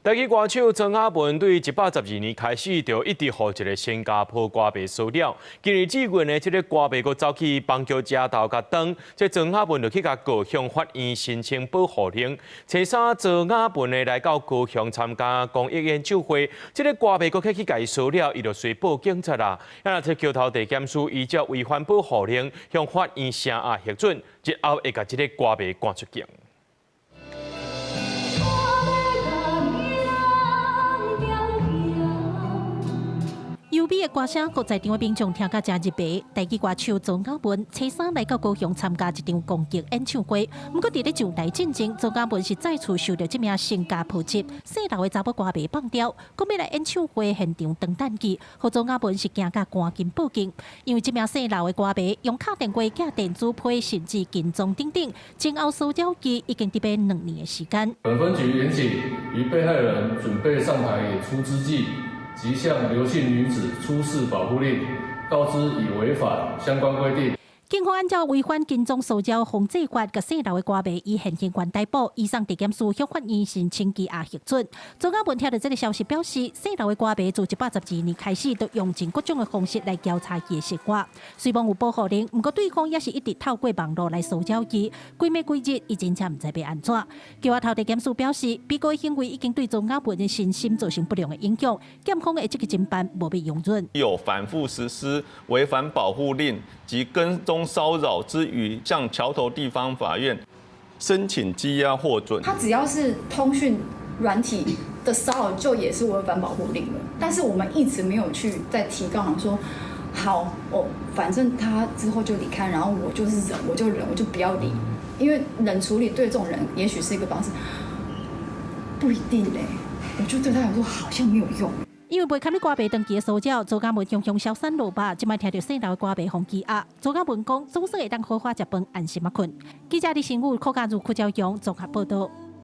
台語歌手莊雅文對112年開始就一直予一个新加坡歌迷騷擾。今年四月呢，這个歌迷閣走去邦橋街頭共擋，這莊雅文就去共告向法院申請保護令。初三莊雅文呢來到高雄參加公益演唱會，這个歌迷閣去共伊騷擾，伊就隨報警察啦。啊，這橋頭地檢署依照違反保護令，向法院聲押核准，日後會共這个歌迷趕出境。優美的歌聲，閣在場的民眾聽甲誠入迷。台語歌手莊雅文初三來到高雄參加一場公益演唱會，毋過佇咧上台進前，莊雅文是再次受著這名新加坡籍細路的查某歌迷放刁，講欲來演唱會現場當等伊，予莊雅文是驚甲趕緊報警。因為這名細路的歌迷用敲電話、寄電子批，甚至跟蹤等等，前後騷擾伊已經得欲2年的時間。本分局員警於被害人準備上台演出之際，即向劉姓女子出示保護令，告知已違反相關規定。警方按照違反跟蹤騷擾防制法，共細路的歌迷以現行犯逮捕，移送地檢署向法院申請羈押核准。莊雅文聽著這个消息表示，細路的歌迷自112年開始，都用盡各種的方式來調查伊的生活。雖罔有保護令，毋過對方也是一直透過網路來騷擾伊，幾暝幾日，伊真正毋知欲按怎。橋仔頭地檢署表示，被告的行為已經對莊雅文的身心造成不良的影響，檢方會積極偵辦，無欲容忍。有反覆實施違反保護令及跟蹤騷擾之虞，向橋頭地方法院申請羈押獲准。他只要是通訊軟體的騷擾，就也是違反保護令了。但是我們一直沒有去再提告，說好，哦，反正他之後就離開，然後我就是忍，我就忍，我就不要理，因為冷處理對這種人也許是一個方式，不一定嘞。我就對他來說好像沒有用。因為袂堪你歌迷長期的騷擾，莊雅文雄雄消散落肉，這擺聽著細路的歌迷予羈押，莊雅文講總算會當好好食飯，安心仔睏。記者李新武、柯家如、柯昭陽綜合報道。